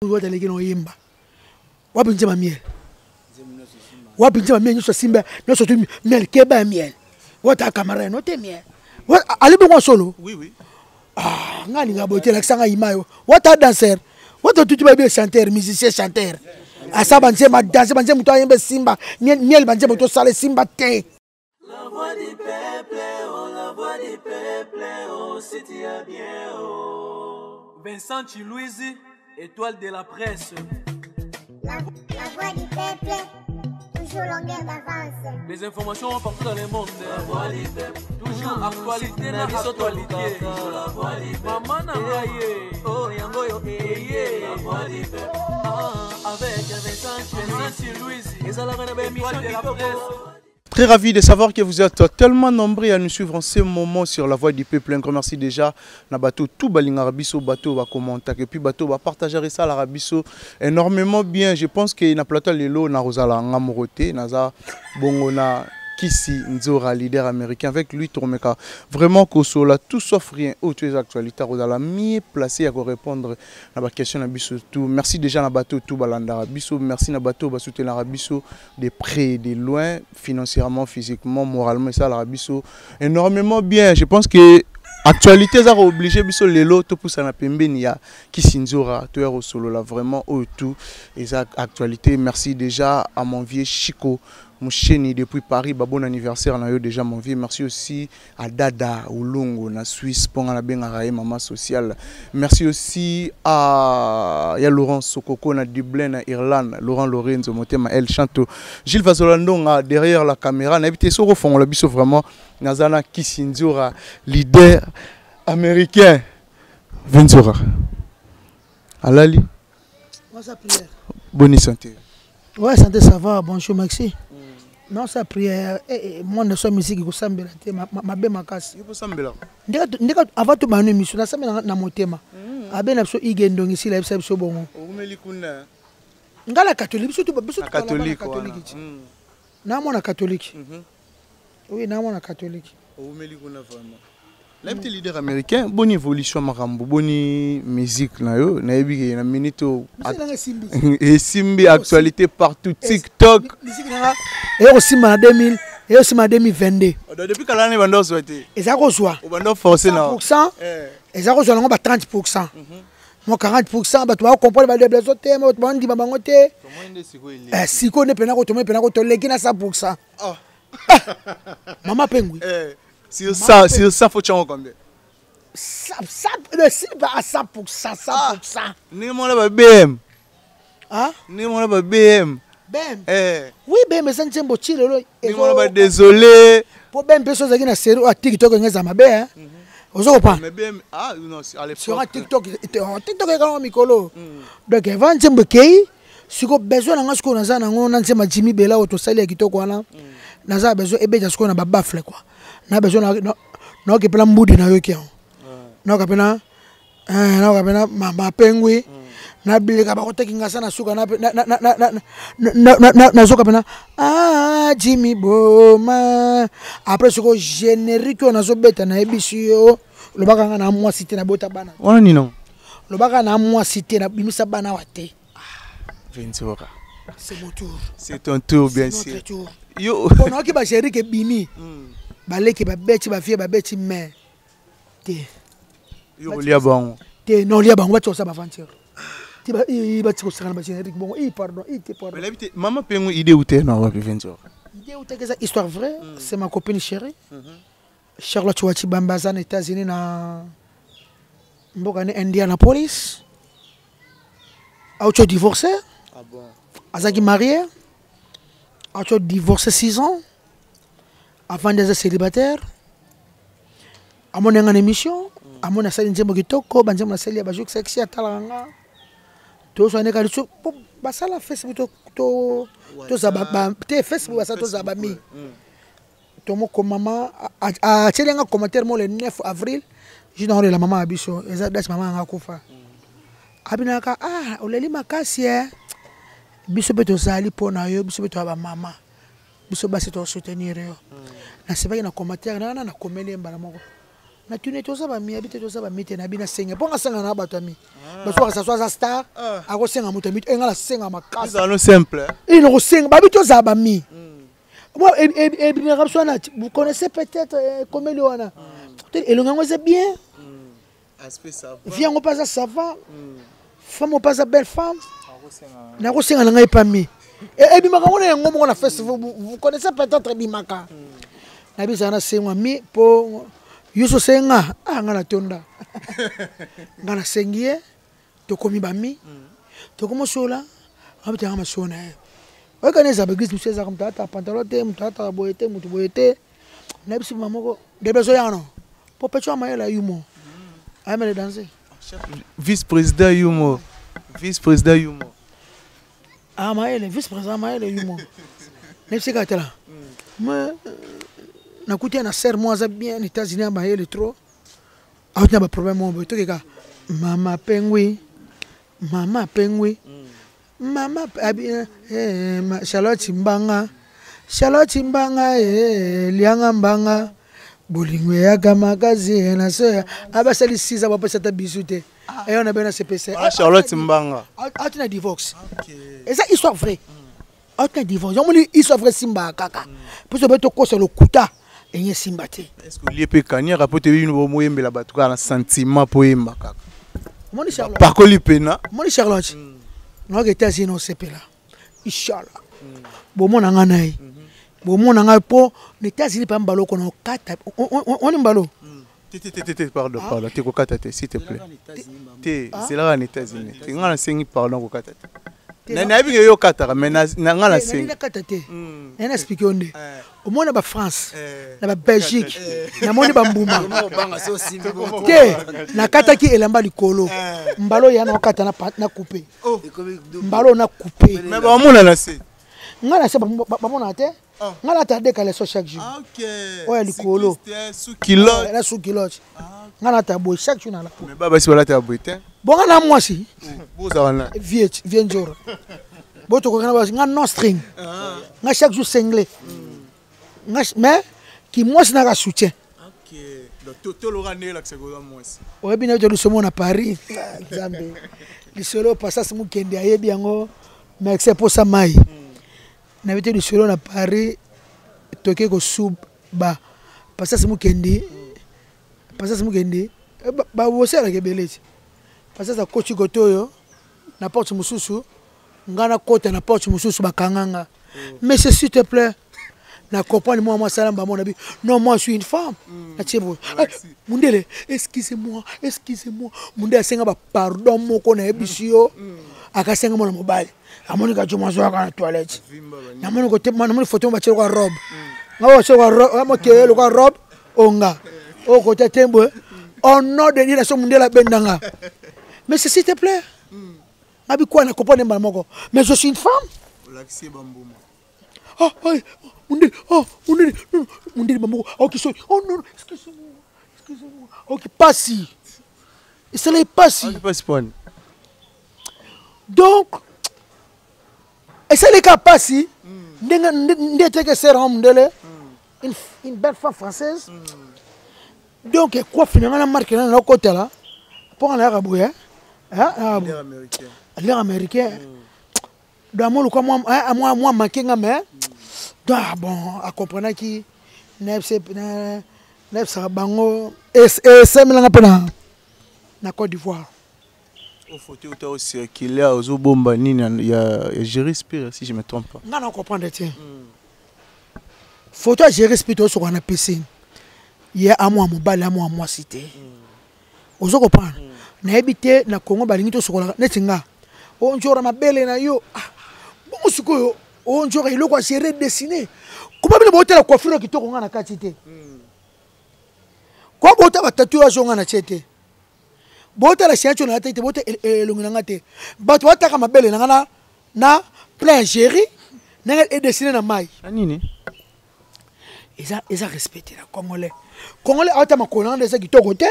Wata aleki na oyemba wapi nzemba miel, wapi nzemba miel nyonso asimba nyonso tu miel, keba ya miel. Wata camarade no te miel ali bongo solo. Oui, oui. Ah, nga alinga boye te, elakisa nga ima yo. Wata danser, wata tutu bayebi chanteur, musicien chanteur, asa banzemba danse, banzemba moto ayemba esimba miel, banzemba moto osala esimba te. La voix du peuple, oh la voix du peuple, oh si tu as bien, oh. Vincent Chiluizi, étoile de la presse. La voix du peuple, toujours longueur d'avance. Les informations partout dans le monde. La voix du peuple, toujours actualité na actualité. La voix du peuple, maman na ngai ye. Oh yango yo eye. La voix du peuple, ah, avec Vincent Chiluizi, ezalaka na ba émission de la presse. Très ravi de savoir que vous êtes tellement nombreux à nous suivre en ce moment sur la Voix du Peuple. Un grand merci déjà na bato tout balinga biso, bato ba commenter et puis bato ba partager ça la biso énormément bien. Je pense que na plateau lelo na rozala ngamorote naza bongo na Kisi Nzora, leader américain, avec lui tourmeka vraiment kosola tout sauf rien autre les actualités rozala mieux placé à répondre na ba question na biso tout. Merci déjà na bato tout balanda biso, merci na bato ba soutenir biso de près et de loin, financièrement, physiquement, moralement, ça la biso énormément bien. Je pense que actualité ça obligé biso lelo to poussa na pembeni ya Kisi Nzora to ya solo là vraiment au tout et ça actualité. Merci déjà à mon vieux Chico Moucheni depuis Paris, bah bon anniversaire na yo déjà mon vieux. Merci aussi à Dada Ulungu na Suisse pour la benga rae maman sociale. Merci aussi à ya Laurent Sokoko na Dublin na Irlande, Laurent Lorenzo Motema El Chanto, Gilles Vazolandonga derrière la caméra na évité soko fond la biso vraiment nazana Kisi Nzora leader américain Venzora. Alali. Moi ça prière. Bonne santé. Ouais, santé ça va, bonjour Maxi. Non, ça prière, eh, eh, moi ne sois musique ko sambela te ma ma be makasi. Yo ko sambela. Ndeka ndeka avant tout banu mission na sambela na motema. Abe na biso igendo ngisi la biso biso bongo. Oumeli kuna. Ngala catholique biso tout biso tout catholique. Catholique. Na mona catholique. Oui, na mona catholique. Oumeli kuna vraiment. La petit leader américain, bonne évolution makambo, bonne musique na yo, na yebi ke na minute o et simbi actualité partout TikTok. Musique na et aussi na 2000 et aussi na 2022. Donc depuis kala ne bando souhaité. Et ça reçoit. O bando forcer na. 100%. Et ça reçoit nango ba 30%. Moi 40% ba to ba comprendre ba déblazo te, ba to ba ndima bango te. Eh siko ne pena ko to pena ko to leki na 100%. Ah. Mama Pengui. Eh. Sur ça, sur ça, faut tu en combien? Ça, ça, le si va à 100%, 100%. Ni moi là, BM. Hein? Ni moi là, BM. BM. Eh. Oui, BM, mais ça ne tient pas le. Ni moi là, désolé. Pour BM, personne qui a série à TikTok, il y a ma BM. Vous avez pas? Mais BM, ah non, à l'époque. Sur TikTok, TikTok est quand même mikolo. Donc, avant de me kei, si vous avez besoin d'un ce qu'on a, on a un Jimmy Bella ou tout ça, il y a qui te quoi là. Naza besoin et bien ce qu'on a baffle quoi. Na besoin na na ke pela mbudi na yoki. Na ka pena eh na ka pena mama pengwi. Na bilika ba koteki ngasa na suka na na na na na na na zoka pena ah Jimmy Boma. Après ce que générique on a zo beta na ebisi yo lobaka nga na moi cité na bota bana. Wana ni non. Lobaka na moi cité na bimisa bana wa te. Ventura. C'est mon tour. C'est ton tour bien sûr. Tour. Yo. Bon on ki ba générique bimi. Baleki ba beti ba vie ba beti mais te. Yo lia bango. Te non lia bango ba tsosa ba aventure. Ti ba i ba tsosa na ba générique bongo i pardon i te pardon. Mais la maman pengo idée ou te na wapi Ventura. Idée ou te que ça histoire vraie, c'est ma copine chérie. Charlotte Wachi Bambaza aux États-Unis na mboka ni Indianapolis. Auto divorcé. Ah bon. Azaki marié. Auto divorcé 6 ans. Avant d'être célibataire, à mon émission, à mon asali nzembo kitoko, ba nzembo nasali ya ba jour sexy atalaka nga. To so neka liso basala Facebook to to to za ba te Facebook basala to za ba mi. To moko mama a tieli nga commentaire mo le 9 avril, je dans la maman abiso, eza date maman nga kufa. Abinaka ah oleli makasi eh. Biso pe to sali pona yo, biso pe to ba mama. Biso basi to soutenir yo. Na sebaki na commentaire na na komeli mbala moko. Natuni toza bami, abi te toza bami te, nabi nasenga mpo nga na bato ami. Bato so aza star, akosenga moto ami, enga nasenga makasi. Ezala simple. E nakosenga babi tozala bami. Moi, ebimaka biso wana, vous connaissez peut-être komeli wana. Elongi yango eza bien. Vie yango mpe aza ça va. Femme mpe aza belle femme. Nakosenga na ngai epami. Ebimaka ngo na yango moko na festival, vous connaissez peut-être ebimaka. Nabizala nasengwa mi mpo yo so osenga ah ngai natonda. Ngai nasengi ye tokomi bami tokomi osola abetanga masolo na ye. Oyekani eza baeglise mosusu ezalaka moto ataka pantalon te, moto ataka boye te, moto boye te. Nayebisi mama moko debe ezoyaka no po pecho ya mayele ya yumo ayemele danse. Vice président yumo, vice président yumo. Ah mayele vice président mayele yumo. Nayebisi kaka tala mais nakuti ye na ser mo aza bien na États-Unis ya mayele trop, auti na baproblème moko boye tokeka mama pengwi, mama pengwi, mama abi, Charlotte Mbanga, Charlotte Mbanga, lianga mbanga bolingo eyaka makasi na soya abasali sisa bapesa ata bisu te. Eyo na bena CPC. Ah, Charlotte Mbanga auti na divorce. Eza histoire vraie. Auti na divorce, yamoni histoire vraie simba kaka mpo sobe tokosa lokuta enye simba te. Est-ce que olie mpe kaniaka po te bino bomoyembela bato kaka na sentiment po oyemba kaka? Omoni Charlotte, pakoli pena. Omoni Charlotte, naoka États-Unis osepela inchallah. Bomona nga na ye, bomona ngai mpo na États-Unis mpa mbaloko na okata oni mbalo. Te te te te, pardon, pardon te, kokata te, s'il te plaît te. Zelaka na États-Unis te, nga nasengi pardon, kokata te. Nayebi ke yo okataka, mais na nga nasengi. Nakata te, naye na explike yo nde omona bafrance na babelgique, namoni bambuma te. Nakataki elamba likolo, mbalo ya na okata na coupe mbalo na coupe. Mais bamona na se. Ngai na se bamonaka te. Ngai nata décalation chaque jour oyo ya likolo na sous culotte. Ngai nata boye chaque jour nala. Mais basi balataka boye te. Bon, ngai na mwasi bozala na vie vie nzora bo tokokana basi. Ngai non string, ngai chaque jour sengle ngai, mais ki mwasi naka soutien. Oyebi na yo te lisomo na Paris, Nzambe, lisolo pasasi mokende ayebi yango. Merci posa mai nayebi te. Lisolo na Paris toke kosuba pasasi mokendi, pasasi mokendi babosalaka ebele ti pasasi akoti kote oyo na porte mosusu, ngai nakota na porte mosusu, bakanga nga. Monsieur, s'il te plaît, na comprendre moi, moi salamba mon abi. Non, moi je suis une femme. Natie boye mundele, excusez-moi, excusez-moi. Mundele asenga ba pardon moko nayebisi yo, akasenga mwana mobali amoni kajo mwazwaka na toilette. Namoni kote, namoni photo batie lokwa robe, nga batie lokwa robe moke lokwa robe onga oyo kote te boye. Au nom de Dieu, naso mundele abendanga, mais s'il te plaît ngabi kwa na comprendre mbala moko, mais je suis une femme. Ah, oh, mundele, oh, mundele, non, mundele bamoko aoki soni. Oh non, excusez-moi, excusez-moi, aoki pasi, esala pasi. Pasi poni? Donc esali ka pasi ndenge nde eteke sere ngo mundele, une belle femme française. Donc ekwafi na nga na marke na nakotala mpo nga nayaka boye l'air américain. Donc amoni lokwa mwa make nga, mais donc bon, acomprenaki. Nayebisaka bango esemelanga mpe na Côte d'Ivoire. Photo ota ocircule ozobomba nini ya Géri Spire, si je me trompe pas? Nga na comprendre te. Photo ya Géri Spire tozosokola na piscine, ye amwa mobali amwa mwasi te, ozo comprendre. Nayebi te na Congo balingi tosokolaka neti nga onjora mabele na yo. Ah, bongo sikoyo onjora eloko ya Géri dessine koma bino botala coiffure kitoko nga na kati te. Kwa bota batatouage nga na tie te, botala signature na nga te te, bota elongi na nga te. Bato bataka mabele na nga na plein Géri ndenge edessine na mai. Nini? Eza respecte na Congolais. Congolais ata makolo na nga nde eza kitoko te,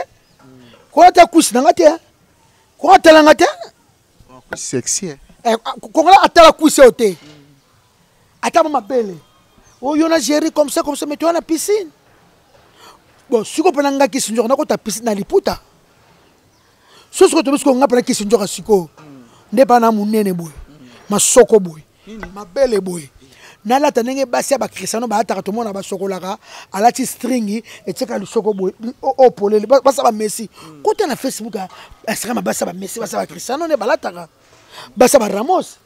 ko ata kusi na nga te, ko atala nga te. Sexy. Congolais atala kusi oyo te, ata ba mabele oyo na Géri comme ça, comme ça. Mais toya na piscine. Bon, sikoyo mpena nga kisi nzoka nakota piscine na liputa. So sikoyo tobi sikoyo nga mpena kisi nzoka sikoyo. Nde pa na munene boye. Masoko boye. Mabele boye. Nalata ndenge basi ya bakristiano balataka, tomona basokolaka, alati stringi etiaka lisoko boye oyo polele, basa bamessi. Kota na Facebook ya Instagram, basa bamessi, basa bakristiano nde balataka, basa baramos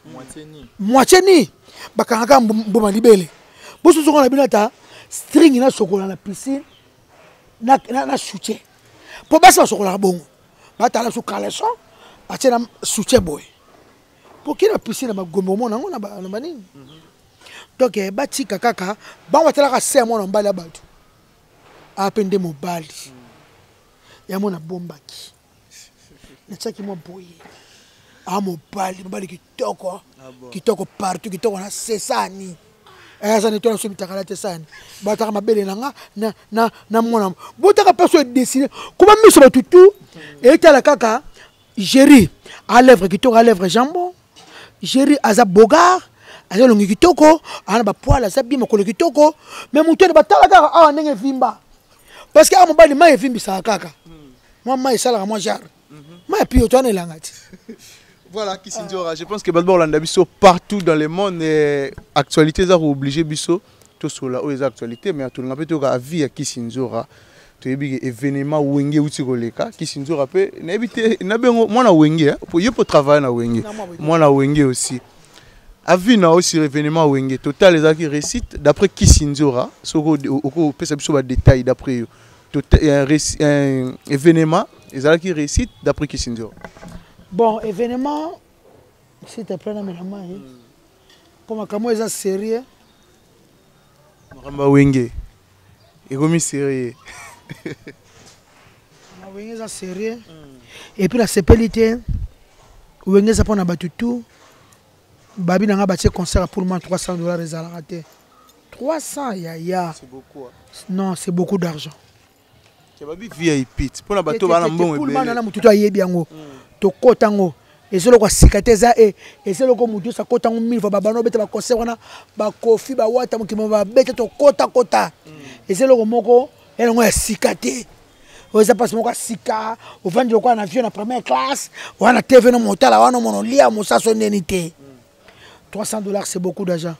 moitié ni bakangaka mbuma libele. Bosusu na bino ata stringi nasokola na piscine na soutien, mpo basi basokolaka bongo, batala su caleçon batie na soutien boye, mpo kei na piscine na magombe omona yango na banini. Donc batika kaka bango batalaka se ya mwana mobali ya bato ape nde mobali ya mwana bombaki natiaki mwa boye a mobali mobali kitoko kitoko partout kitoko na sesani aza netola so mitakala te sani bataka mabele na nga na mwana botaka mpe so edesine koma miso bato tu etala kaka Jerry a lèvre kitoko, a lèvre jambon. Jerry aza bogar, aza elongi kitoko, aza na bapoile, aza bien makolo kitoko, mais moto ene batala kaka awa ndenge evimba, parce que awa mobali mai evimbisaka kaka mwa mai esalaka mwa genre mai pio to wana elanga ti. Voilà, Kisindjora, je pense que bato bolanda biso partout dans le monde, et actualité eza obligé biso tosola oyo eza actualité, mais tolinga mpe toyoka avis ya Kisindjora. Toyebi ke événement Wenge euti koleka, Kisindjora mpe nayebi te nabengo mwana Wenge, po ye po travaille na Wenge, mwana Wenge aussi. Avis na yo sur événement Wenge total ezalaki réussite d'après Kisindjora, soki okopesa biso badétail d'après yo, un événement ezalaki réussite d'après Kisindjora? Bon, événement, s'il te plaît, namela mai mpo makambo eza sérieux. Makambo ya Wenge ekomi sérieux. Wenge eza sérieux et puis nasepeli te. Wenge eza mpona bato tout. Babi na nga batie concert pour moi 300 $ ezalaka te. 300 yaya. C'est beaucoup, hein. Non, c'est beaucoup d'argent. Babi VIP mpona bato bana mbongo. Ebele na motu to ayebi yango, tokota yango eza eloko ya sika te, eza eza eloko motu nyonso akota yango mille fois. Babano obeta baconcert wana, bakofi bawata mokili babeta, tokotakota, eza eloko moko elongo ya sika te. Oyo eza mpasi moko ya sika. Ovandi lokola na avion na première classe wana, TV no motala wana, omona olia mosaso ndeni te. 300 $, c'est beaucoup d'argent.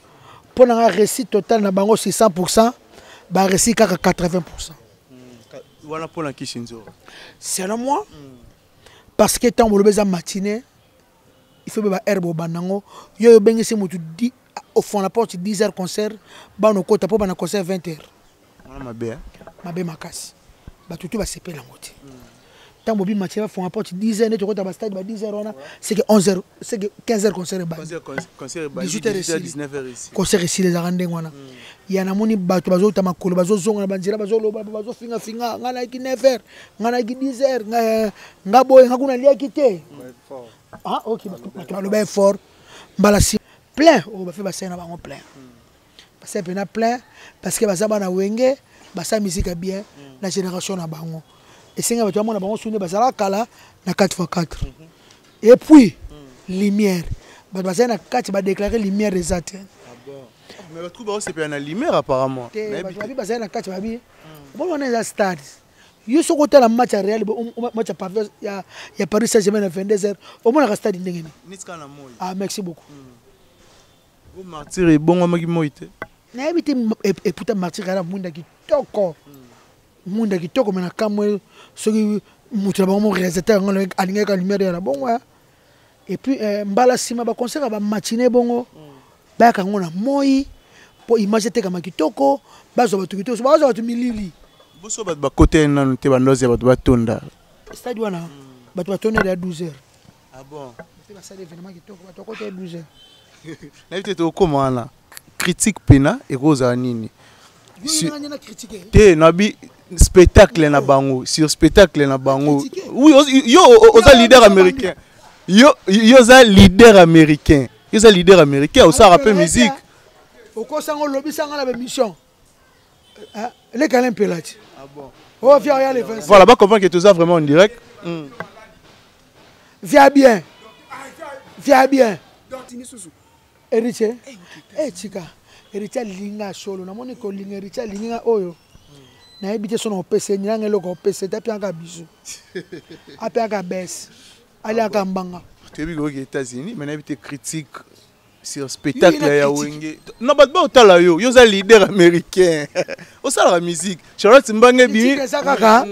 Mpo na nga, réussite totale na bango sur 100, baréussi kaka 80. Wana mpona Kisindjora? Selon moi, parce que ntango bolobi eza matinée, il faut ba heure bobanda yango. Yo obengisi motu au fond la porte 10 heures, concert bana okota mpo bana concert 20 heures. Wana mabe. Mabe makasi. Bato tu basepela yango te. Ntango bobi matinée, bafonga porte 10 heures, neti okota bastade ba 10 heures wana, c'est que 11 heures, c'est que 15 heures concert ebandi. 18 heures esili, concert esili. Ezalaka ndenge wana. Ya namoni bato bazouta makolo, bazozonga na banzela, bazoloba, bazofingafinga: ngai nayaki 9 heures, ngai nayaki 10 heures, nga boye, nga kuna liaki te. Ah ok, bato baloba effort mbala si plein oyo bafe basali na bango plein, basali mpena plein, parce que baza bana Wenge, basala musique ya bien na génération na bango. Esengi bato bamona bango suni bazalaka kala na 4 x 4. Et puis lumière, bato bazali na kati badéclare lumière eza te. Mais bato baosepela na lumière apparemment. Te, bato babi bazali na kati babi omoni wana eza stade. Yo soki otala match ya Real, match ya Paris Saint Germain na 22 heures, omonaka stade ndenge nini? Ah, merci beaucoup. Martyr ebongwamaki moi te. Nayebi te. Eputa Martyr kala mwinda kitoko, mwinda kitoko, me na kamwe soki moto na bango mo réalisateur yango alingaki lumière ya na bongo. Et puis mbala nsima baconcert ya bamatine bongo, bayaka yango na moi mpo image etekama kitoko, bazwa bato kitoko, bazwa bato milili. Boso bato bakota nanu te, bandozi ya bato batonda. Stade wana bato batonda ya 12 heures. Ah bon? Basala événement kitoko, bato bakota ya 12 heures. Nayebi te tokóma wana. Critique mpena ekozala nini te? Nabi spectacle na bango, sur spectacle na bango. Oui, yo oza leader américain, yo oza leader américain, yo oza leader américain, osalaka mpe musique. Okosanga, olobisanga na bémission lekala mpela ti oh, via ya le 25. Voilà, bacomprendre que toza vraiment en direct. Via bien, via bien. Héritier, eh, tika héritier alinga solo. Namoni kolinga héritier alingi nga oyo. Nayebi te so na opesa ye nanga eloko opesa ye te, apiaka biso, apiaka bese, aliaka mbanga. Toyebi koyoka États-Unis, mais nayebi te critique sur spectacle ya Wenge. Non, bato baotala yo, yo oza leader américain, osalaka musique. Charlotte Mbange ebimi. Eza kaka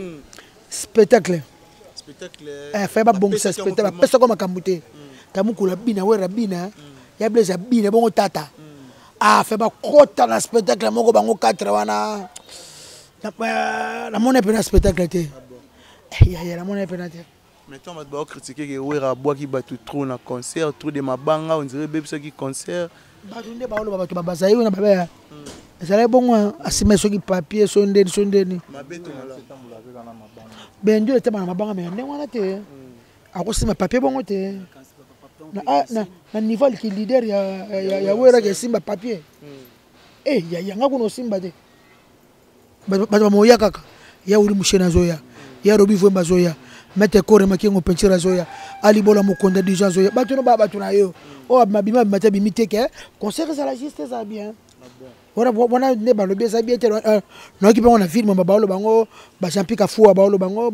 spectacle. Faye babongisa spectacle, bapesaka makambo te. Tamukula bina, Wera bina, ya Blaise abina bongo tata. Ah, fe bakota na spectacle moko bango 4 wana. Namoni mpe na spectacle te. Yaya, namoni mpe na te. Mais ntango bato baocritiquer ke Wera abwaki bato trop na concert, trop de mabanga, on dirait ebebisaki concert. Bato nde baoloba, bato bazali wana babeya ezalaki bongo, asima soki papier so ndeni so ndeni bendo etema na mabanga, me ndenge wana te, akosima papier bongo te na niveau aliki leader ya Weraka, esimba papier e yanga kuna osimba te. Bato bamoya kaka ya Uli Musheni azoya, ya Robi Vwemba azoya, Maître Kore Makengo Peinture azoya, Alibola Mokonda Dijon azoya, bato no baa bato na yo oyo mabima bima te, abimi te ke concert ezala juste, ezala bien. Wana wana nde balobi eza bien te. Nayoki mpengo na ville mamba baoloba bango, bajampi Kafua baoloba bango,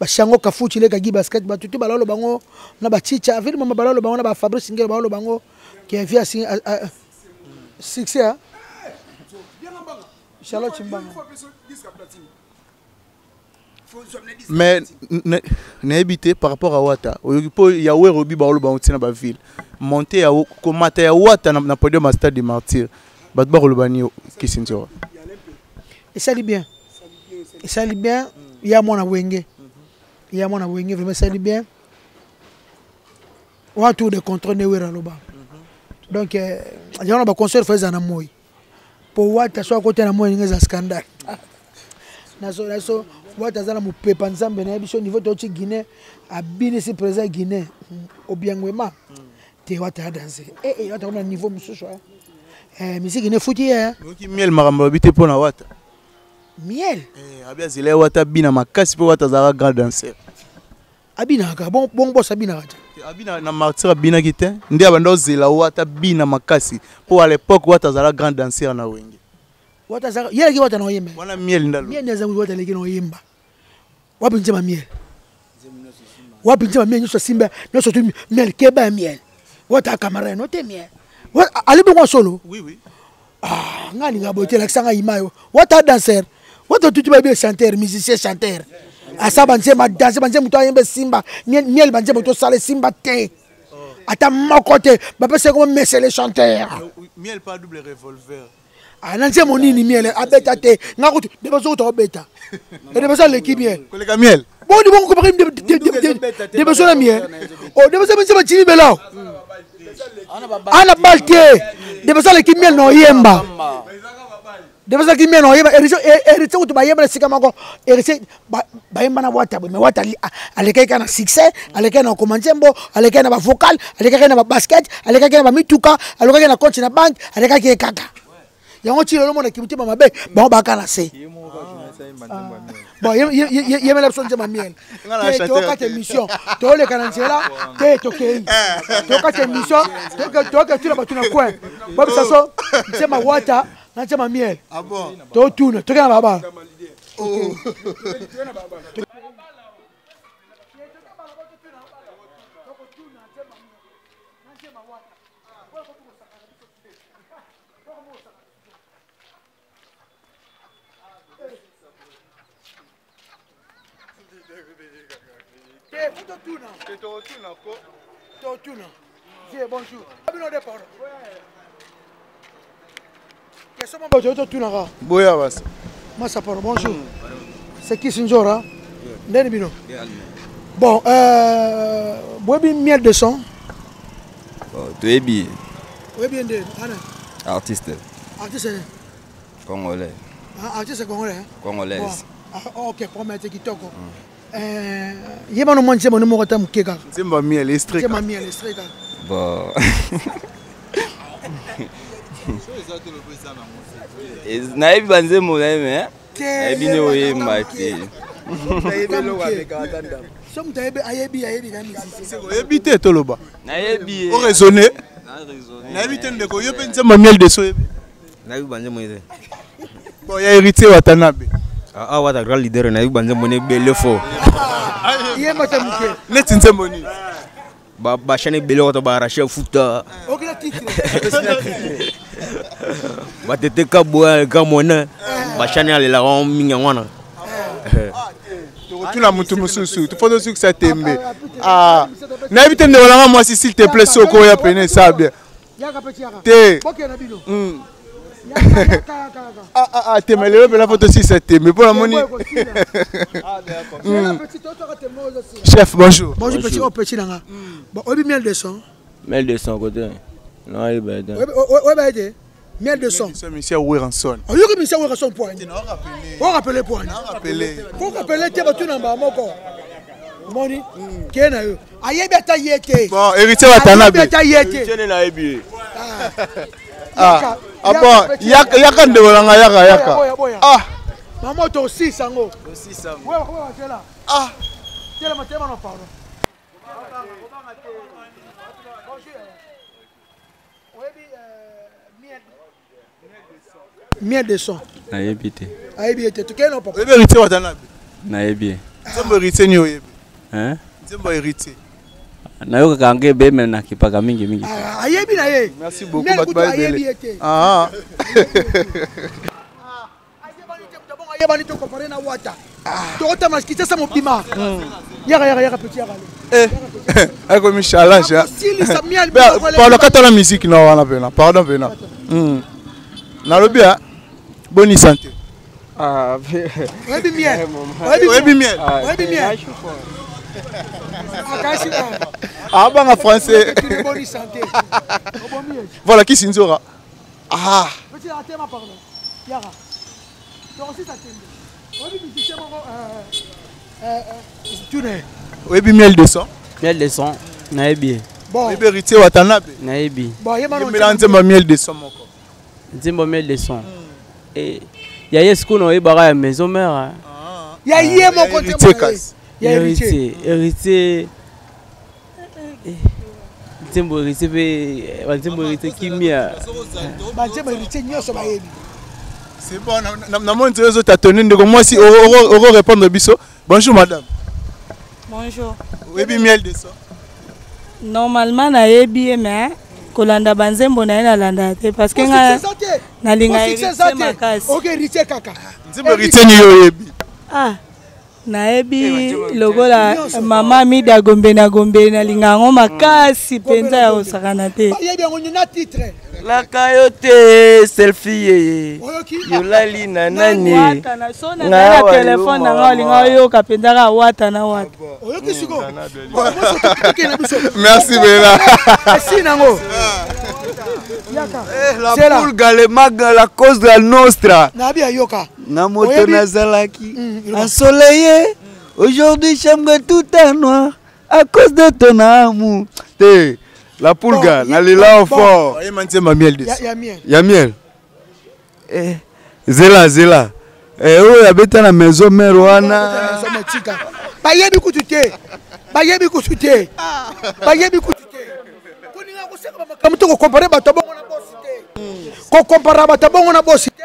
bashango Kafu Chileka Gi Basket, bato te balaloba bango na bachicha ville mamba balaloba bango na bafabrice Ngelo baoloba bango ke vi succès. Charlotte Mbanga. Mais nayebi te par rapport à Wata, oyoki mpo ya Wera obi baoloba ngo ntina baville monte ya komata ya Wata na podium ya Stade de Martyr, bato bakoloba nini? Kisi nzora. Esali bien, esali bien ya mwana Wenge, ya mwana Wenge vraiment esali bien. Wana tour de contrôle nde Wera aloba. Donc yango na baconcert fo ezala na moi, po Wata so akota na moi ndenge eza scandale. Naso naso Wata aza na mopepa Nzambe na ye. Biso niveau touti Guinée, abinisi président Guinée Obiangwema te. Wata ya danse, Wata kuna niveau mosusu, misiki ne futi ye. Oyoki Miel makambo alobi te mpo na Wata? Miel. Abi azela ye Wata bina makasi mpo Wata azalaka grand danseur. Abinaka bon bon, boss abinaka te. Abi na Martyr abinaki te, nde abanda ozela Wata bina makasi mpo à l'époque Wata azala grand danseur na Wenge. Wata azaka ye aleki Wata na oyemba. Wana Miel ndalo. Miel nde aza Wata aleki na oyemba. Wapi nzemba Miel? Wapi nzemba Miel? Nyonso asimba nyonso tu Miel keba ya Miel. Wata camarade no te, Miel ali bongo solo. Oui, oui. Ah, nga alinga boye te, elakisa nga ima yo. Wata danser, Wata tuti bayebi chanteur, musicien chanteur, asa banzemba danse, banzemba moto ayemba esimba. Miel banzemba tosala esimba te, ata moko te. Bapesa yango monsieur le chanteur. Miel pas double revolver. Ah, na nzembo nini Miel abeta te? Nga kutu debaso kutu akobeta edebaso aleki Miel. Koleka Miel. Boni bongo kopaki debaso na Miel o debaso nzembo jimi belao ana bal te. Debaso aleki Miel na oyemba, debaso aleki Miel na oyemba. Héritier kutu bayemba na esika moko, Héritier bayemba na Wata boye, mais Wata alekaki kaka na succès, alekaki na kokoma nzembo, alekaki na bavocal, alekaki na babasket, alekaki na bamituka, alekaki na compte na banque, alekaki ye kaka yango. Ti lelo mona kimotema mabe bango baka na se. Bon, yemela biso nzemba Miel te, tokata émission, toleka na nzela te, tokei tokata émission, toke tuna bato na coin babisa so nzemba Wata na nzemba Miel. Totuna, toke na balabala. Te, faut totuna. Totuna ko. Totuna. Viens, bonjour. Bino de pardon. Question moko bato totunaka. Boya basa. Masa pardon, bonjour. C'est qui Sinjora? Ndeni bino. Bon, boyebi Miel de Son? Toyebi. Oyebi nde ana? Artiste. Artiste congolais. Ah, artiste congolais, hein? Congolaise. Bon. Ah, ok, promete kitoko. Yeba no mwa nzembo no moko ata moke kaka. Nzembo ya Miel, extrait. Nzembo ya Miel, extrait kaka. Bon, nayebi banzembo na ye, me nayebi nde oyemba te. So moto ayebi, ayebi, ayebi na musicien. Oyebi te, toloba. Nayebi ye. Oraisonne. Nayebi te ndeko, yo mpe nzembo ya Miel de Son oyebi? Nayebi banzembo ete. Bon, ya Héritier Watanabe. Ah, wata grand leader nayebi banzembo ne ebele fo. Yemba ta moke. Neti nzembo nini? Bashane ebele wata baarrache futa. Okila titre. Batete kabwa kamwana. Bashane alelaka mingi yango wana. Tokotuna motu mosusu fo tosukisa tembe. Ah, nayebi te ndeko nanga mwasi, s'il te plaît, soki oya pene esa bien te. Ah, ah, ah, tembe lelo mpena fo tosukisa tembe mpo namoni. Chef, bonjour. Bonjour petit. Oh, petit nanga, bon, oyebi Miel de Son? Miel de Son côté nayeba te. Oyeba ete Miel de Son? Monsieur Werrason. Oyoki monsieur Werrason poani orapele poani korapele te, batuna mbaa moko omoni ke na yo ayebi ata ye te. Bon, Héritier Watanabe. Ata ye te. Nayebi. Ah, ah bon, yaka, yaka ndeko nanga, yaka, yaka. Ah, mama, tosisa yango. Ah, telema, telema, no, pardon. Oyebi Miel de Son? Nayebi te. Ayebi ye te, tokei no papa. Oyebi Héritier Watanabe? Nayebi ye. Nzembo Héritier nini oyebi? Hein? Nzembo Héritier. Nayokaka yango ebele me nakipaka mingi mingi. Ayebi na ye. Merci beaucoup. Miel bato kutu ayebi bayebele. ye te. Ah. Ayebani te, compare na Wata, tokotama Kinshasa mobima. Yaka, yaka, yaka, petit, yaka. Eh, akomi challenge, ah. Akosilisa Miel. Pardon, kata na musique na wana pena, pardon pena. Nalobi ah, boni santé? Ah, oyebi Miel? Oyebi Miel? Oyebi Miel? Akasi. Abanga français. Boni santé, obomi ye. Voilà, kisi nzora, ah. Petit, atema, pardon, yaka, tokosisa tembe. Oyebi musicien moko tune? Oyebi Miel de Son? Miel de Son, nayebi ye. Bon. Oyebi Héritier Watanabe? Nayebi. Bon, yeba. Yembela nzembo ya Miel de Son moko. Nzembo Miel de Son? Eh, ya ye sikoyo naoyebaka ya Maison Mère, ah. Ya ye moko. Héritier. Nzembo na ye. Kasi. Ya Héritier. Héritier, Héritier. Eh, nzembo Héritier mpe, banzembo Héritier kimia. Banzembo Héritier nyonso bayebi. C'est bon, namoni nzela ezotatone. Ndeko mwasi, oko répondre biso. Bonjour madame. Bonjour. Oyebi Miel de Son? Normalement nayebi ye, mais kolanda banzembo na ye nalanda te, parce que nga nalinga Héritier makasi. Ok, Héritier kaka. Nzembo Héritier nini oyebi? Ah, nayebi lokola Mama Mida, Gombe na Gombe, nalinga yango makasi mpenza ya kosakana te. Bayebi yango na titre. Laka yo te selfie yeye. Oyoki? Yolali na nani? Wata na so na ngai na telefone na ngai, olinga oyoka mpenza kaka Wata na Wata. Oyoki sikoyo tokende na biso. Merci bela. Esi nango, yaka. La Zela. pulga, le maga, la cause de la nostra. Nabi ayoka. Na moto nazalaki ensoleillé. Aujourd'hui, chambre tout en noir à cause de ton amour. Te, la pulga, Bon, nalela bon. fort. Oyeba nzembo ya Miel de ya Son? Ya Miel. Ya Miel. Eh, zela, zela. Eh, oyo abeta na Maison Mère wana. Tika, bayebi kutu te, bayebi kutu te, bayebi kutu te. Koninga koseka bamakambo te, kocomparer bato bongo na bosi te, kocomparer bato bongo na bosi te.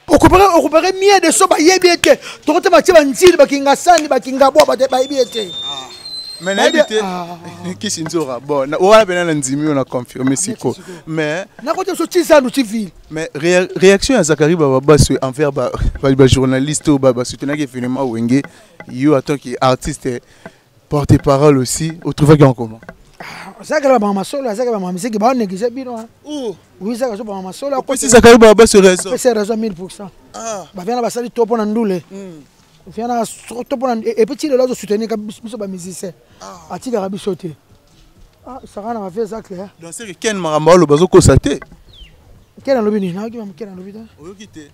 Okompare Miel de Son, bayebi ye te. Tokote batie banzili, bakinga sani, bakinga bwa, bato bayebi ye te. Mais nayebi te. Ah. Kisi nzora, bon, wana pena na ndimi oyo na confirme siko, mais Nakote biso ti zandu ti ville. Mais réaction ya Zakari Bababaswe envers bajournaliste oyo basoutenaki événement Wenge, yo en tant que artiste porte-parole aussi, otrouvaki yango comment? Azakala bamama masolo, azakala bamama misiki, baonéglige bino. Oui, zaka so bamama masolo. Opesi Zakari Bababaswe raison? Apesi raison 1000. Baviana basali to mpo na ndule, viana to mpo na et puis ti lelo azosoutenir biso bamusicien, atikaka biso te. Saka na bavie eza clair. Donc c'est que ken makambo aloba azokosa te? Ken alobi nini? Nayoki ken alobi te. Oyoki te?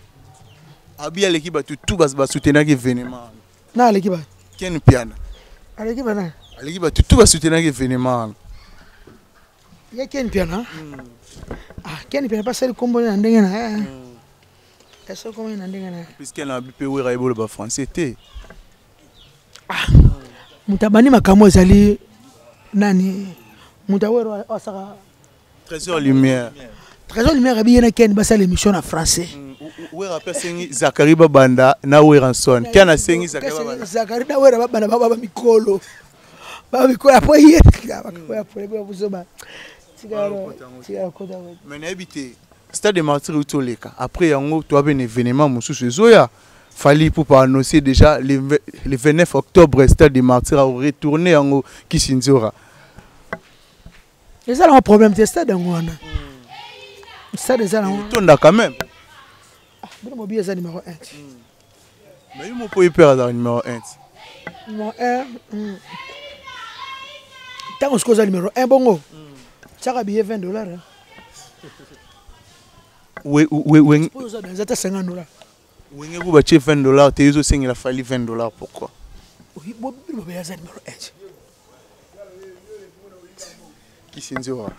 Abi aleki bato tout basoutenaki événement. Na aleki ba Ken Piana. Aleki ba nani? Aleki bato tout basoutenaki événement wana. Ye Ken Piana, ah, Ken Piana basali kombo na ndenge na ye, ese kombo na ndenge na ye. Puisque na abi mpe Wera eboloba français te. Moto abandi makambo ezali nani? Moto awero asaka Trésor Lumière. Trésor Lumière abi ye na Ken basala émission na français. Wera mpe asengi Zakari babanda na Werrason. Ken asengi Zakari babanda. Zakari na Wera babanda baba mikolo. Baba mikolo après ye. Bakoya problème buzoba. Tika tika kota. Mais nayebi te stade de martyr euti oleka après yango toa mpe na événement mosusu ezoya. Fally Ipupa a annoncé déjà le 29 octobre stade de martyr a retourné yango Kisinzora. Eza nango problème te stade yango wana. Stade eza nango. Tonda quand même. Ah, bino mobi eza numéro 1. Mais yo moko ye mpe azala numéro 1. Numéro 1. Ntango sikoyo oza numéro 1 bongo. Tiaka billet 20 dollars. We we we. Oyo oza eza ta 50 dollars. Wenge ku batie 20 dollars te ezosengela Fally 20 dollars pourquoi? Oui, bino mobi aza numéro 1. Kisinzora.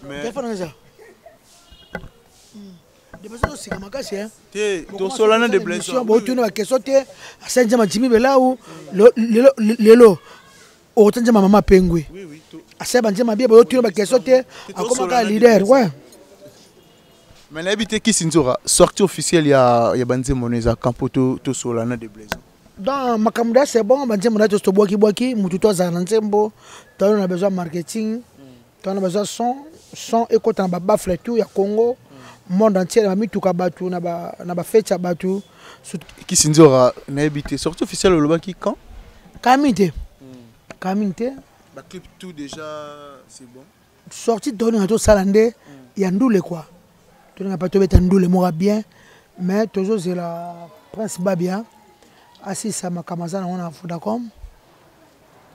Mais téléphone eza. Depois osika makasi hein. Te tosolana de blessure. Botuna ba question te. Asali nzambe Jimmy Belau lelo lelo okota nzambe mama Pengwe. Asali ba nzambe bien botuna ba question te akoma ka leader ouais. Mais nayebi te Kisinzora sortie officielle ya ya banzembo no eza campo to tosolana de blessure. Donc makambo da c'est bon banzembo na to bwaki bwaki mutu to azala na nzembo to na besoin marketing to na besoin son son ekota na ba baffle tout ya Congo monde entier na mituka batu na ba na ba fête ya batu. Kisinzora nayebi te sortie officielle olobaki quand? Kami te. Kami te. Ba clip tout déjà c'est bon. Sortie to na to sala nde ya ndule quoi. To na pa to beta ndule moko bien mais toujours c'est la Prince Babia asisa makambo aza nango na Vodacom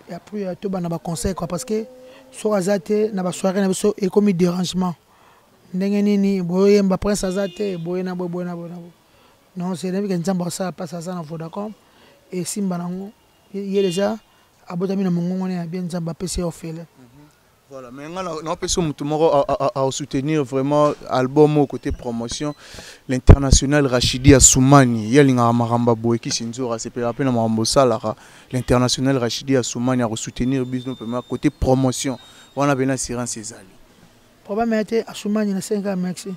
et après to bana ba conseil quoi parce que soki aza te na ba soirée na biso ekomi dérangement ndenge nini boyemba Prince aza te boye na boye boye na boye na boye non c'est nayebi ke Nzambe asala place aza na Vodacom esimba nango ye déjà abotami na mongongo na ya bien Nzambe apesi ye ofele. Voilà, mais nga na pesa mutu moko a soutenir vraiment album au côté promotion l'international Rachidi Assoumani ya linga makamba boye Kisinzora c'est pe na makambo salaka l'international Rachidi Assoumani a soutenir business pe côté promotion wana bena assurance ezali. Problème était Assoumani na 5 merci.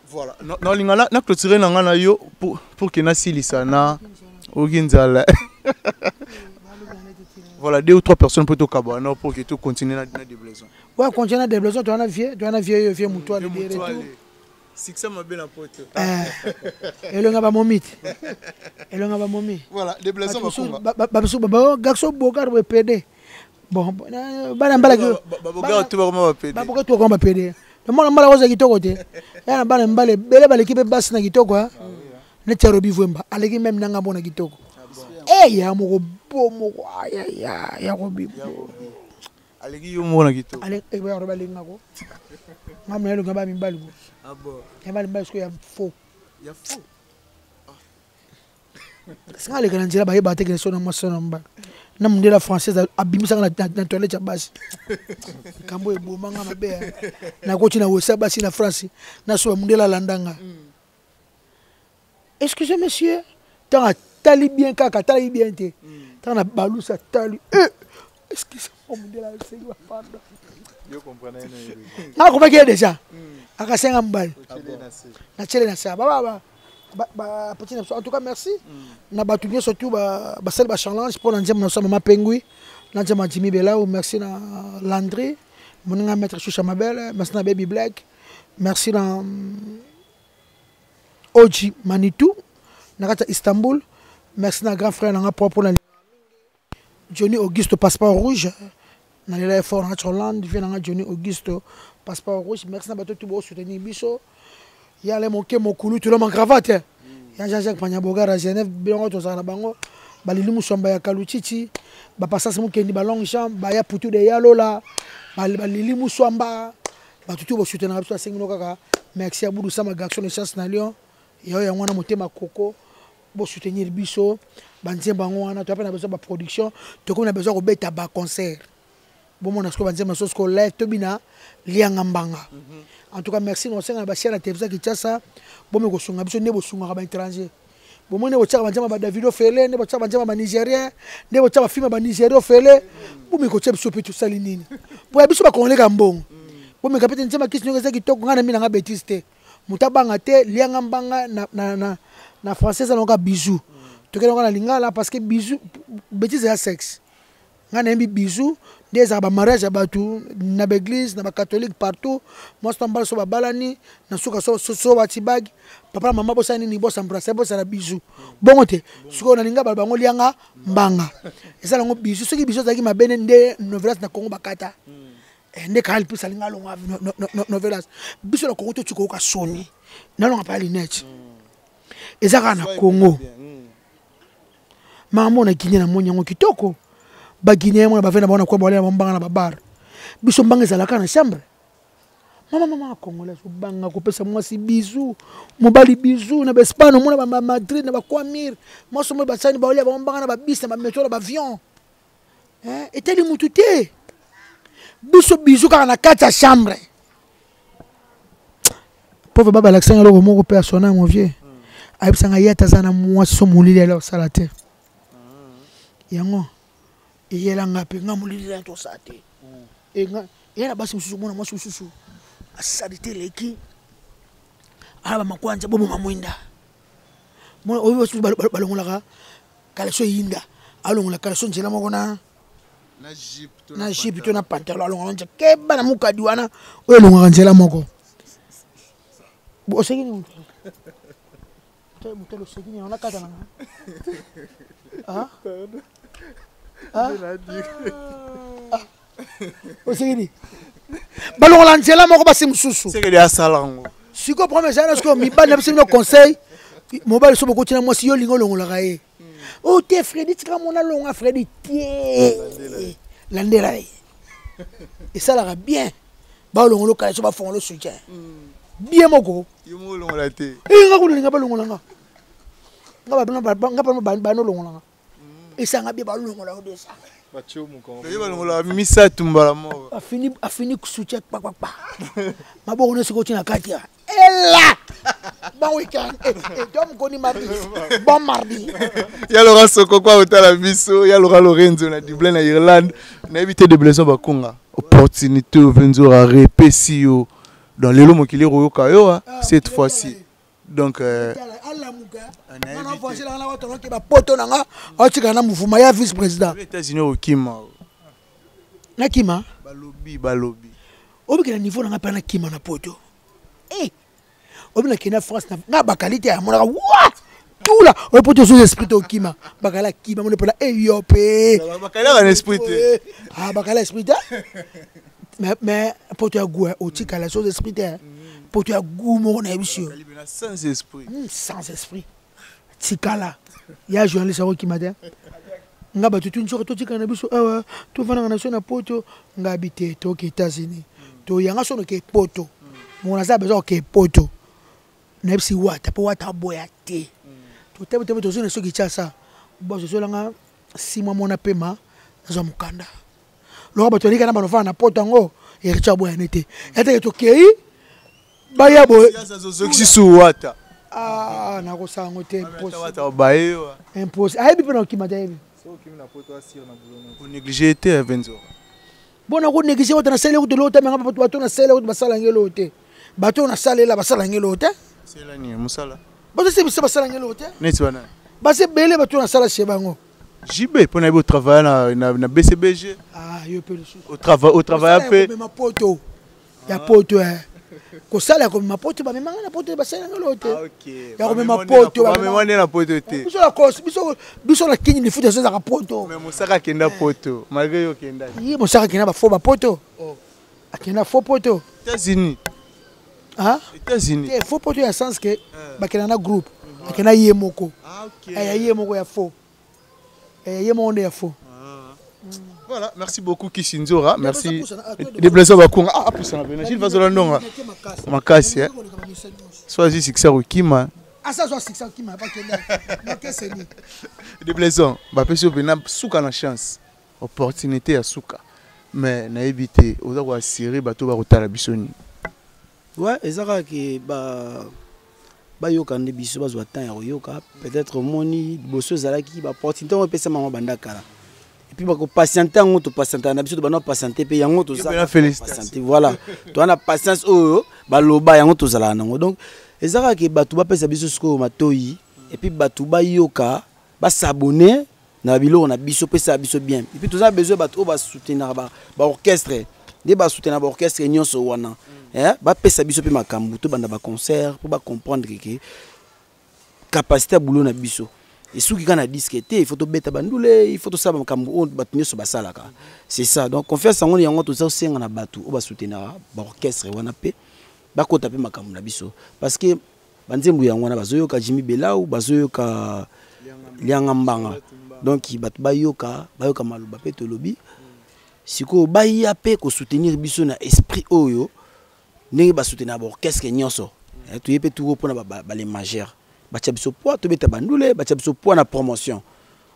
Voilà, na linga na clôturer na nga na yo pour que na silisa na okinzala. Voilà, 2 ou 3 personnes pour te pour que tu continues la déblaison. Ouais, continue la déblaison, tu en as vieux, tu en as vieux, vieux moutoir, le tout. Succès ma belle pote. Et le ngaba momit. Et le ngaba momi. Voilà, déblaison ba ba ba garçon bogar we PD. Bon, bana mbala ba bogar tu ba ba PD. Ba bogar tu ba PD. Le mwana mbala koza kitoko te. Ya na bana mbala bele ba l'équipe basse na kitoko hein. Neti ya Robi Vwemba, aleki même nanga bona kitoko. Eh ya moko bo moko ya ya ya Robi. Aleki yo mona kitoko. Aleki eh ba Robi alinga ko. Ngam na elonga ba mibali ko. Ah bon. Ya ba mibali ya faux. Ya faux. Singa aleka na nzela bayeba te ke so na mwasi na mobali. Na mondela française abimisaka na toilette ya basi. Likambo ebomanga mabe. Nakoti na wesa basi na France, na so mondela alandanga. Excusez monsieur, tant atali bien kaka atali bien te. Tant na balusa atali. Excusez-moi mondela asengi ba pardon. Yo comprenez na. Na komaki déjà. Akasenga mobali. Na tchele na sa. Ba ba ba petit na en tout cas merci. Na batu nyonso tout ba basali ba challenge pour na nzembo na so mama Pengui, na nzembo Jimmy Belau, merci na Landry, moninga maître Choucha Mabel, merci na Baby Black, merci na Oji Manitou na kati ya Istanbul, merci na grand frère na nga propre na Johnny Augusto passeport rouge na lela effort na Hollande, vie na nga Johnny Augusto passeport rouge, merci na bato tout bo soutenir biso. Ya le moke mokulu tout ma cravate. Ya Jean-Jacques Panyabogara Genève bilongo tozala na bango balili musomba ya Kaluchichi ba passage mukendi ba longue jambe ba ya putu de yalola balili musomba ba tutu bo soutenir biso asengi no kaka merci à Boudou Sama garçon de chasse na Lyon ya ya mwana motema koko bo soutenir biso ba nzemba ngo wana to na besoin ba production to ko na besoin ko beta ba concert bon mon asko ba nzemba so sko live to bina lianga mbanga. En tout cas merci no senga ba chaîne la télévision Kinshasa bo me ko sunga biso ne bo sunga ba étranger. Bomoni nde botiaka banzembo ya badavido ofele, nde botiaka banzembo ya banigérien, nde botiaka bafilme ya banigéria ofele. Bomeka kotia biso mpe tosali nini? Mpo ya biso bakongole ka mbongo. Bomeka mpe te nzembo ya kisi nyonso eza kitoko, ngai na mi na ngai betise te. Moto abanga te, lianga mbanga na, na, na, na français eza nango bisou. Tokende yango na lingala parce que bisou, betise eza sexe. Ngai nayembi bisou nde ezalaka ba mariage ya bato na ba église na ba catholique partout. Mwasi na mobali so babalani na suka so, so, so bati bague, papa na mama bosala nini, bosembrasse, bosala bisou. Bongo te sikoyo nalinga baloba yango lianga mbanga eza nango bisou. Soki bisou ezalaki mabe nde novelas na Congo bakata. Nde Canal Plus alinga alonga novelas. Biso na Congo totika koyoka soni. Nalonga pa lunette. Eza kaka na Congo. Makambo na Guinée namoni yango kitoko. Ba Guinéen mona bavenda bango na kwa baolela bango mbanga na babar. Biso mbanga ezalaka na chambre. Mama mama congolais obanga kopesa mwasi bisou, mobali bisou na ba Espagne, omona ba Madrid na ba Kwamir. Mwasi moko basani baolela bango mbanga na ba bus na ba metro na ba avion. Hein, etali mutu te. Biso bisou kaka na kati ya chambre. Pauvre baba alakisanga eloko moko mpe asona mon vieux. Ayebisanga ye ata aza na mwasi so molili ala osala te. Yango eyela nga mpe nga molili ala tosala te. Eya na basi mosusu omona mwasi mosusu asali te eleki ala bamakwanja boboma mwinda. Mona oyo basusu balongolaka kaleso eyinda, alongola kaleso nzela moko na na jupe to na pantalon, alongola nzela keba na mokadi wana oyo elongaka nzela moko. Oseki nini moto? Moto oseki nini? Nakata na nga. Ah? Ah? Ah? Oseki nini? Balongola nzela moko basi mosusu. Sekeli asala yango. Sikoyo problème ezali na sikoyo mibali na biso bino conseil mobali so bokoti na mwasi yo olingi olongolaka ye. Oh te Freddy tika mona longa Freddy te. Landela ye. Esalaka bien. Balongola okala so bafongola soutien. Bien moko. Yo moko olongola te. Eh nga kuna linga balongola nga. Nga ba nga ba ba longola nga. Esanga bien balongola yo déjà. Bacho moko. Yo balongola misato mbala moko. Afini afini soutien pa pa pa. Maboko nyonso ekoti na kati ya. Ela! Bon week-end. Eh, eh, Dom Koni mardi. Bon mardi. Ya Laurent Sokoko otala biso, ya Laurent Lorenzo na Dublin na Irlande. Na éviter de blesser bakonga. Opportunité Venzora repesi yo. Dans lelo mokili royoka yo ah, cette fois-ci. Donc Nana voisin na nga toloki ba poto na nga, atika na mouvement ya vice-président. États-Unis okima. Nakima? Balobi, balobi. Obiki na niveau na nga pe nakima na poto. Eh! Obi na kenda France na nga bakali te amonaka wa! Tula, oyo poto sous esprit to kima. Bakala kima mona pona eh yo pe. Bakala na esprit te. Ah bakala esprit te. Mais mais poto ya goût otikala sous esprit te. Poto ya goût moko na yebiso. Sans esprit. Sans esprit. Tikala. Ya journaliste akokima te. Nga bato tu nzoka totikala na biso awa, tovandaka na biso na poto, nga bi te toke États-Unis. To yanga sono ke poto. Mon aza besoin ke poto. Nayebisi wata po wata aboya te. To tebe tebe tozona soki Kinshasa. Bozo zolanga 6 mois mona pema nazwa mokanda. Loka bato alika na banofana na poto yango héritier aboya ne te. Yateke tokei baya boye. Zozokisi su wata. Ah, nakosala yango te, impossible. Wata baye wa. Impossible. Ayebi mpe na okima te ayebi. O négliger te Venzora. Bon, nako négliger wata na sele kutu lota menga bato bato na sele kutu basala ngelo te. Bato na salela basala ngelo te. Sela ni musala. Bato se bisa basala ngelo te. Neti wana. Base bele bato na sala chez bango. JB pona yebo travailler na na, na BCBG. Ah, yo pe lisusu. Au travail au travail pe. Mema poto. Ya poto eh. Kosala ya komema poto bamemanga na poto basala ngelo te. Ah, okay. Ya komema poto bamema nde na poto te. Biso na kos biso biso na kini lifuta ezalaka poto. Mais mosaka akenda poto malgré yo okenda. Ye mosaka akenda ba faux ba poto. Oh. Akenda faux poto. États-Unis. Hein? États-Unis. Te faux poto ya sens que bakenda na groupe. Akenda ye moko. Ah, okay. Ya ye moko ya faux. Ya ye moko nde ya faux. Voilà, merci beaucoup Kishinzora, merci. Des blessures bakunga. Ah, poussa na Gilles Vazola ndonga. Makasi hein. Soit succès okima. Ah ça soit succès okima pas kenda. Makasi ni. Des blessures, ba pesi opena suka na chance. Opportunité ya suka. Mais nayebi te oza ko assurer bato ba kotala biso ni. Ouais, ezaka ke ba Bayoka nde biso, bazwa temps ya koyoka. Peut-être omoni liboso ezalaki baopportunité yango epesa mama banda kala, et puis bakopatiente yango, topatientaka na biso, tobanda kopatiente mpe yango tozapatiente. Voilà, toza na patience oyo baloba yango, tozalaka nango. Donc eza kaka ke bato bapesa biso sikoyo matoi, et puis bato bayoka, basabone na biloko na biso, pesa biso bien. Et puis toza besoin bato oyo basoutenaka baorchestre, nde basoutenaka baorchestre nyonso wana, bapesa biso mpe makambo, tobanda baconcert mpo bacomprendre ke capacité ya boulot na biso esuki kaka na disque te. Il faut tobeta bandule, il faut tosala makambo oyo bato nyonso basalaka, c'est ça. Donc confiance yango, yango toza kosenga na bato oyo basoutenaka baorchestre wana mpe bakota mpe makambo na biso, parce que banzembo yango wana bazoyoka Jimmy Belau, bazoyoka Lianga Mbanga. Donc bato bayoka, bayoka maloba mpe tolobi sikoyo, baya mpe kosoutenir biso na esprit oyo ndenge basoutenir baorchestre nyonso. Toye mpe turo mpona bale majeur, batia biso poids, tobeta bandule, batia biso poids na promotion,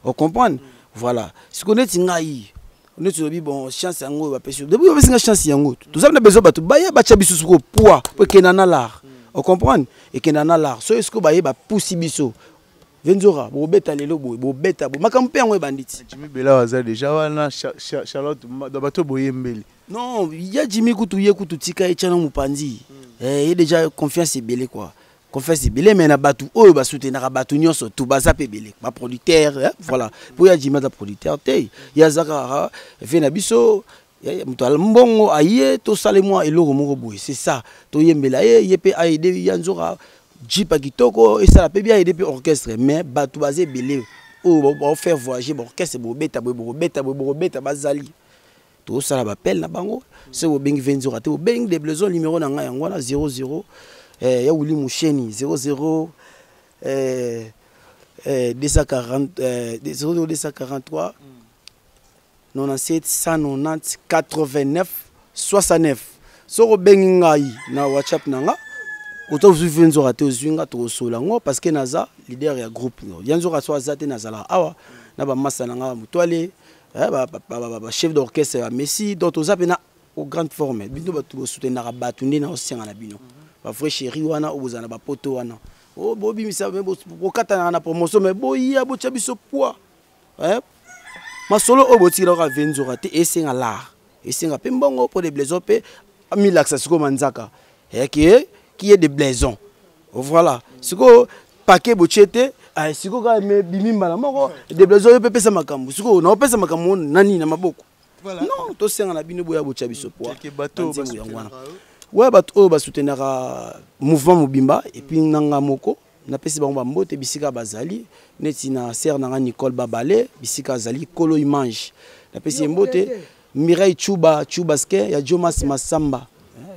ocomprendre? Voilà. Sikoyo neti ngai, neti olobi, bon, chance yango oyo bapesi, depuis bapesi nga chance yango, toza na besoin bato baya batia biso sikoyo poids po ekenda na l'art, ocomprendre? Ekenda na l'art. Soki sikoyo baye bapusi biso, Venzora bobeta lelo boye, bobeta boye, makambo mpe yango ebandi ti. Jimmy Bela aza déjà wana, Charlotte, bato boyembeli. Non, ya Jimmy kutu, ye kutu tika ye, tiana mopanzi. Ye déjà confiance ebele quoi, confiance ebele. Mais na bato oyo basoutenaka bato nyonso tu baza mpe ebele, baproducteur, voilà. Mpo ya Jimmy aza producteur te, ye aza kaka ve na biso, moto mbongo aye, tosala mwa eloko moko boye, c'est ça. Toyembela ye, ye mpe aide ya nzoka jeep ya kitoko, esala mpe bien, aide mpe orchestre. Mais bato baza ebele oyo baofaire voyager baorchestre, bobeta boye, bokobeta boye, bokobeta, bazali. Tozosala bapele na bango. Soki bobengi Venzora te, bobengi de Blaison. Numéro na ngai yango wana: 00 ya Wili Musheni, 00 240, 00 243 97 190 89 69. Soki obengi ngai na WhatsApp na nga, ota ozwi Venzora te, ozwi nga, tokosola yango, parce que naza leader ya groupe ya Nzoka. So aza te, nazalaka awa na bamasa na nga, motwale, bachef d'orchestre ya Messi. Donc toza mpena au grande forme. Bino bato bosoutenaka bato nde na osenga na bino, bavrai chéri wana oyo bozala na bapoto wana, bobimisa, bokatanaka na promotion, mais boya botya biso poids. Masolo oyo botikela kaka Venzora te, esenga lar, esenga mpe mbongo mpo de Blaison mpe amilakisa sikoyo manzaka eke qui est de Blaison. Voilà, sikoyo paquet botie te, sikoyo kaka bimi mbala moko de Blaison oyo mpe pesa makambo. Sikoyo naopesa makambo nani na maboko? Non, tosenga na bino, boya botya biso poids. Banzembo yango wana we, bato oyo basoutenaka mouvement mobimba, et puis nanga moko napesi bango bambote bisika bazali, neti na sere nanga Nicole Babale, bisika azali, kolo image, napesi ye mbote. Mireille Chuba Chubaske ya Jomas Masamba,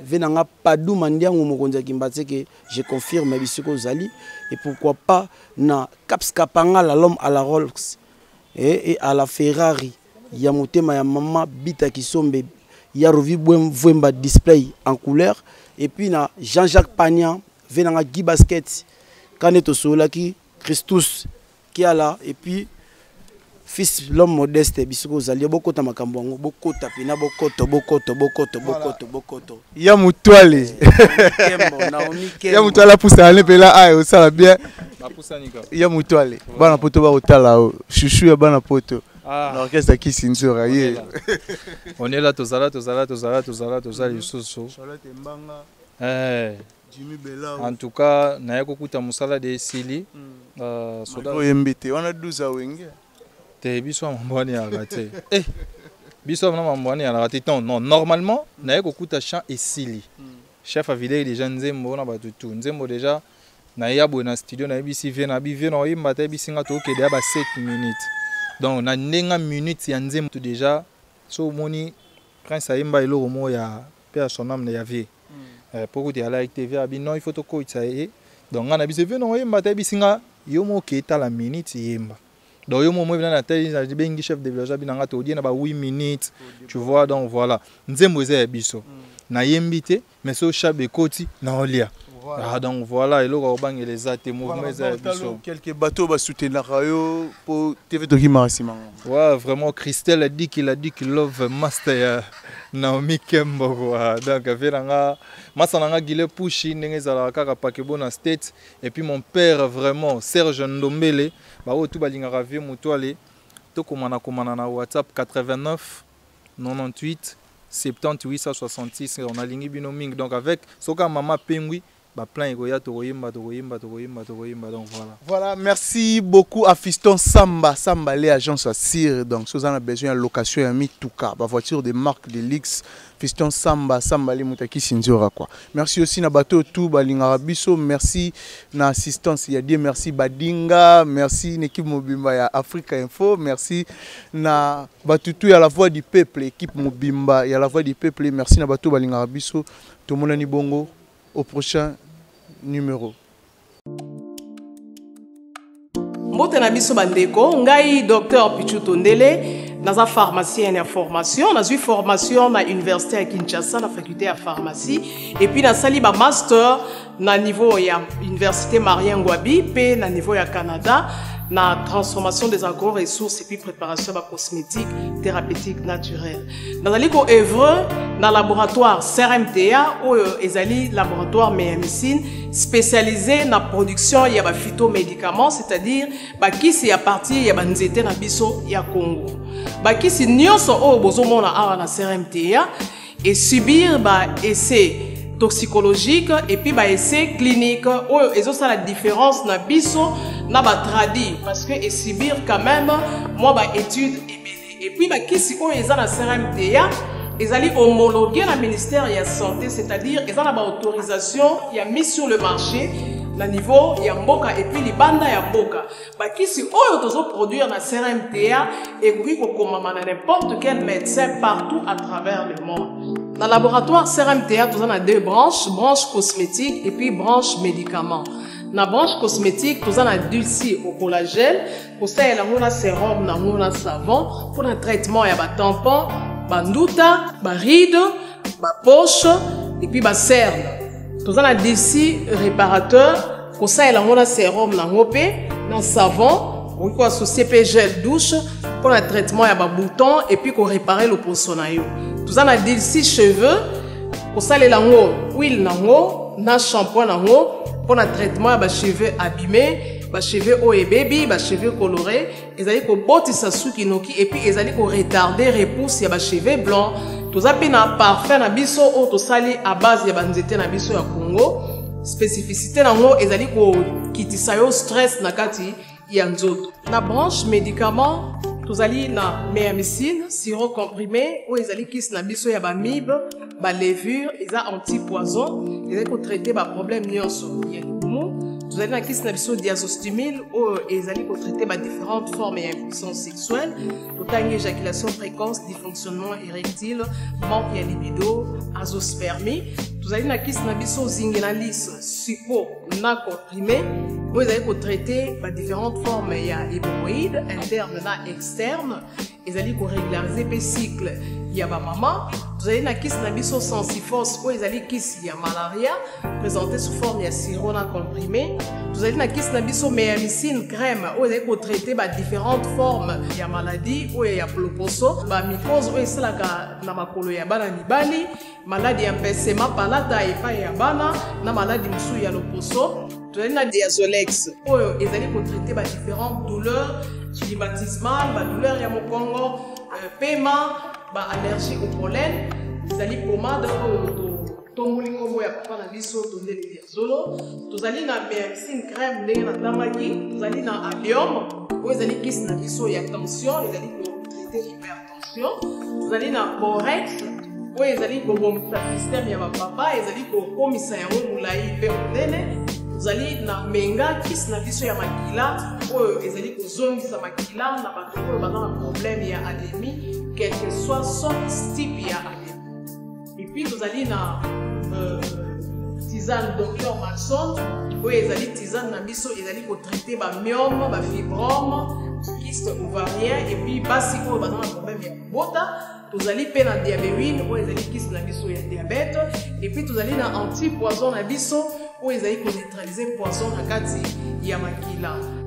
ve nanga Padu Mandiango, mokonzi ya Kimbatseke, je confirme bisika ozali. Et pourquoi pas na Caps Kapangala, l'homme à la Rolex et à la Ferrari, ya motema ya mama Bita Kisombe, ya Rovi Vwemba, display en couleur. Et puis na Jean-Jacques Pagnan, ve nanga Guy Basket kane, tosololaki Christus Kiala, et puis fils l'homme modeste, bisika ozali, bokota makambo yango, bokota mpena, bokoto, bokoto, bokoto, bokoto, bokoto. Ya mutwale, ya mutwale apusana ne mpela aya osala bien. Ya mutwale, bana poto bakotala o chouchou ya bana poto na orchestre ya Kisi Nzora ye. On est là, tozala, tozala, tozala, tozala, tozala lisusu. En tout cas naye kokuta mosala de esili. Oyembi te wana 12 awenge. Te, biso ya mambo wana eyalaka te. Biso na mambo wana eyalaka te. Non, non, normalement naye kokuta chant esili, chef avideki déjà nzembo na bato tu nzembo déjà. Naye boye na studio, nayebisi vie na bi vie na oyemba te, yebisi nga tokende ya ba 7 minutes. Donc na ndenga minute ya nzembo tu déjà, so omoni Prince ayemba eloko moko ya mpe ya son âme ya vie, po kutu alaki te. Vie abi non, il faut tokoyisa ye. Donc nga na biso vie na oyemba te, yebisi nga yo moko okei tala minute yemba. Donc yo momo na tali, bengi chef de village, abi na nga todie na ba 8 minutes, tu vois. Donc voilà, nzembo eza ya biso, nayembi te, mais so shabe ekoti na olia. Ah, donc voilà, eloko ya kobangela eza te, mouvement eza ya biso. Quelques bateaux basoutenaka yo po TV tokimaka nsima. Ouais, vraiment, Christelle a dit qu'il a dit qu'il love master ya Naomi Kembo, quoi. Donc ave nanga masa nanga Gile Pushi, ndenge ezalaka kaka pakebo na State. Et puis mon père, vraiment, Serge Ndombele, baoyo tu balingaka vie moto ale tokomana komana na WhatsApp 89 98 70 866. On alingi bino mingi. Donc avec soka mama pengwi, baplan ekoya, tokoyemba, tokoyemba, tokoyemba, tokoyemba. Donc voilà. Voilà, merci beaucoup à Fiston Samba, Samba les agences à Sire. Donc, si vous avez besoin de location, ya mituka, ba voiture de marque de luxe, Fiston Samba, Samba les Moutaki Sinzora quoi. Merci aussi na bateau tout balingara biso, merci na assistance, il y a Dieu merci Badinga, merci une équipe mobimba ya Africa Info, merci na batutu ya la voix du peuple, équipe mobimba ya la voix du peuple, merci na bateau balingara biso, tout le monde bongo au prochain numéro. Mbote na biso bandeko, ngai Dr Pichu Tondele, naza pharmacien ya formation, nazwi formation na université ya Kinshasa na faculté ya pharmacie, et puis nasali ba master na niveau ya université Marien Ngouabi mpe na niveau ya Canada na transformation des agro-ressources et puis préparation ya bacosmétique thérapeutique naturelle. Nazali ko-œuvre na laboratoire CRMTA oyo ezali laboratoire Méamicine spécialisé na production ya baphytomédicaments, c'est-à-dire bakisi ya partir ya banzete na biso ya Congo. Bakisi nyonso oyo bozomona awa na CRMTA et subir ba essai toxicologique et puis ba essai clinique oyo ezosala différence na biso na batradi, parce que esubir quand même mwa ba étude ebele. Et puis bakisi oyo eza na CRMTA ezali homologué na ministère ya santé, c'est-à-dire eza na baautorisation ya mise sur le marché na niveau ya mboka et puis libanda ya mboka. Bakisi oyo tozoproduire na CRMTA ekoki kokomama na n'importe quel médecin partout à travers le monde. Na laboratoire CRMTA toza na deux branches, branche cosmétique et puis branche médicament. Na branche cosmétique toza na Dulci au collagène, kosalela yango na sérum nango na savon mpona traitement ya batampon, banduta, baride, bapoche et puis bacerne. Toza na Dulci réparateur, kosalela yango na sérum nango mpe na savon, okoki koassocie mpe gel douche mpona traitement ya babouton et puis korépare loposo na yo. Toza na Dulci cheveux, kosalela yango huile nango na shampoing nango mpona traitement ya bacheveux abîmé, bacheveux oyo ebebi, bacheveux coloré, ezali kobotisa suki noki et puis ezali koretarde repousse ya bacheveux blanc. Toza mpe na parfum na biso oyo tosali à base ya banzete na biso ya Congo. Spécificité nango ezali kokitisa yo stress na kati ya nzoto. Na branche médicament tozali na Méamicine sirop comprimé oyo ezali kisi na biso ya bamibe, balevure, eza antipoison, ezali kotraite baproblème nyonso ya libumu. Tozali na kisi na biso Diazostimil oyo ezali kotraite badifférentes formes ya impuissance sexuelle, totangi éjaculation précoce, dysfonctionnement érectile, manque ya libido, azospermie. Tozali na kisi na biso Zingenalis suppo na comprimé oyo ezali kotraite badifférentes formes ya hémorroïde interne na externe, ezali korégulariser mpe cycle ya bamama. Tozali na kisi na biso Sensifos oyo ezali kisi ya malaria, présenté sous forme ya sirop na comprimé. Tozali na kisi na biso Méamicine crème oyo ezali kotraite badifférentes formes ya maladie oyo ya loposo, bamycose oyo esalaka na makolo ya bana mibali, maladi ya mpesema palata epai ya bana na maladi mosusu ya loposo. Tozali na Diazolex oyo ezali kotraite badifférentes douleurs rhumatismales, badouleur ya mokongo, pema, baallergie au pollen. Ezali pomade oyo totomboli nkombo ya papa na biso Tondele Diazolo. Tozali na Méamicine crème ndenge natangaki. Tozali na Allium oyo ezali kisi na biso ya tension, ezali kotraite hypertension. Tozali na Borex oyo ezali kobongisa système ya bapapa, ezali kokomisa yango molai mpe monene. Tozali na Menga, kisi na biso ya makila oyo ezali kozongisa makila na bato oyo baza na problème ya anémie, quel que soit sorte type ya anémie. Et puis tozali na tisane Dr Maxon oyo ezali tisane na biso ezali kotraite bamyome, bafibrome. kyste ovarien et puis basi oyo baza na problème ya kobota. Tozali mpe na diabewine oyo ezali kisi na biso ya diabète, et puis tozali na anti poison na biso oyo ezali koneutraliser poison na kati ya makila.